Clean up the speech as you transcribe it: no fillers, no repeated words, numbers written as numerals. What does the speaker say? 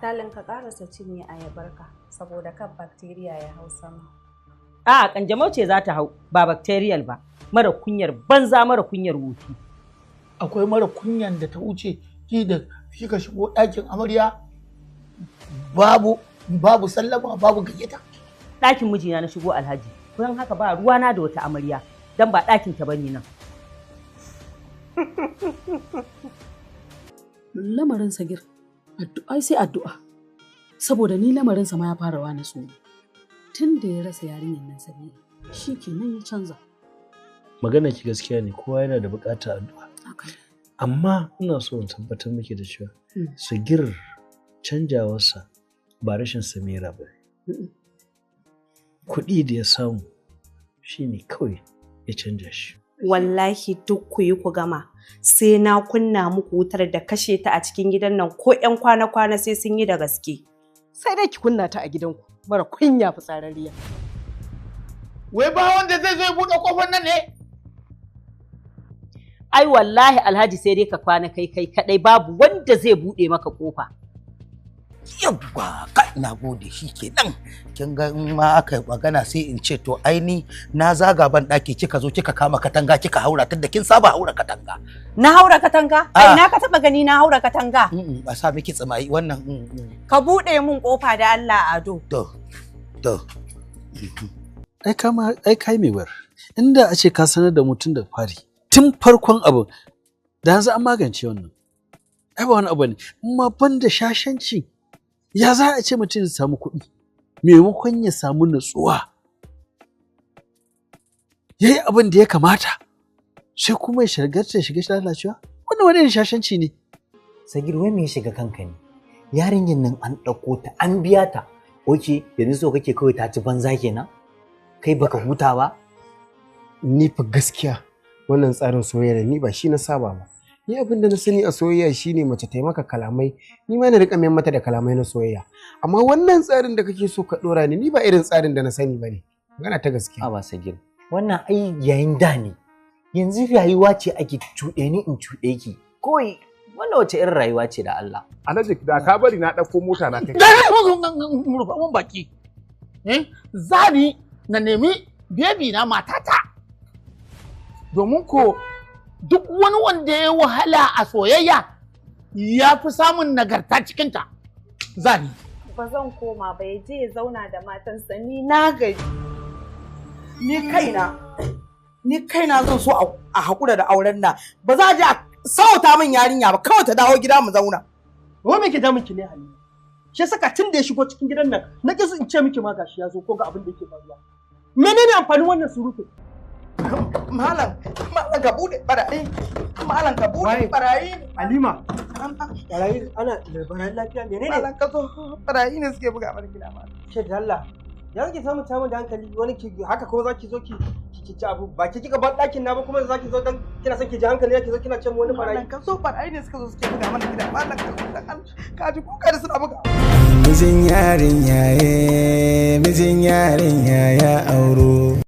Talin, ka karasa cinye ayabarka saboda kan bacteria ya hau sama. A'a, kanjamau ce za ta hau, ba bacterial ba. Mara kunyar banza, mara kunyar wofi. Akwai mara kunyan da ta wuce ki da kika shigo ɗakin amarya babu sallama, babu gayyata? Ɗakin mijina na shigo, Alhaji. Don haka ba ruwana da wata amarya, dan ba ɗakin ta bane nan. Lamarin Sagir, addu'a sai addu'a. Saboda ni lamarinsa ma ya fara wani tsoro. Tun da ya rasa yarinyar nan Samira, shi kenan ya canza. Magana ki gaskiya ne, kowa yana da buƙatar addu'a. Amma ina so in tabbatar miki da cewa Sagir canjawarsa ba rashin Samira ba. Kuɗi da ya samu shine kawai ya canja shi. Wallahi duk ku yi ku gama, sai na kunna muku wutar da kashe ta a cikin gidan nan, ko 'yan kwana-kwana sai sun yi da gaske. Sai dai ki kunna ta a gidanku, mara kunya, fitsararriya. Wai ba wanda zai zo ya buɗe kofar nan ne? Ai wallahi Alhaji, sai dai ka kwana kai kai kadai, babu wanda zai buɗe maka kofa. Yawwa, kai, na gode. Shi kenan, kin ga in ma aka yi magana sai in ce to ai ni na zaga ban daki, kika zo kika kama katanga kika haura, tunda kin saba haura katanga. Na haura katanga? Ai na ka taba gani na haura katanga? Ba sa miki tsimayi wannan. Ka buɗe mun kofa da Allah, Ado. To. Ai kama ai kai mai wayar, inda a ce ka sanar da mutum da fari, tun farkon abin da yanzu an magance wannan, ai ba wani abu ne. Amma ban da shashanci, ya za a ce mutum ya samu kuɗi, maimakon ya samu nutsuwa ya yi abin da ya kamata, sai kuma ya shagarta, ya shiga lalacewa? Wannan wani irin shashanci ne? Sagir, wai me ya shiga kanka ne? Yarinyar nan an ɗauko ta, an biya ta. Okay, yanzu so kake kawai ta ci banza kenan? Kai baka huta ba? Ni fa gaskiya wannan tsarin soyayya ni ba shi na saba ba. Ni abin da na sani a soyayya shine mace ta yi maka kalamai, ni ma na rika mayar mata da kalamai na soyayya. Amma wannan tsarin da kake so ka dora ni, ni ba irin tsarin da na sani bane. Magana ta gaskiya. A ba Sagir, wannan ai yayin da ne. Yanzu rayuwa ce ake cuɗe ni in cuɗe ki. Kawai wannan wace irin rayuwa ce da Allah? Alhaji, da ka bari na ɗauko mota na kai. Rufa mun baki. Eh, zani na nemi baby na, matata. Domin ko duk wani wanda ya wahala a soyayya ya fi samun nagarta cikinta. Zani. Ba zan koma ba, ya je ya zauna da matansa, ni na gaji. Ni kaina zan so a haƙura da auren nan. Ba za a je a sauta min yarinya ba, kawai ta dawo gida mu zauna. Wai me ke damun ki ne, Halima? Shi saka tun da ya shigo cikin gidan nan na ƙi in ce miki ma gashi ya zo ko ga abin da yake faruwa. Menene amfanin wannan surutu? Malam, malam, ka bude, barayi. Malam, ka bude, barayi. Halima, barayi ana da barayi, lafiya, menene? Malam, ka zo, barayi ne suke buga mana gida, malam. Ke da Allah. Ya kike samu tamun da hankali wani ki haka, kuma zaki zo ki ci abu ba ki kika bar ɗakin na ba, kuma zaki zo dan kina son ki ji hankali ki zo kina ce mu wani barayi. Malam, ka zo, barayi ne suka zo suke buga mana gida. Malam, ka zo, dan Allah. Ka ji kuka da suna buga. Mijin yarin yaye, mijin yarin yaya auro.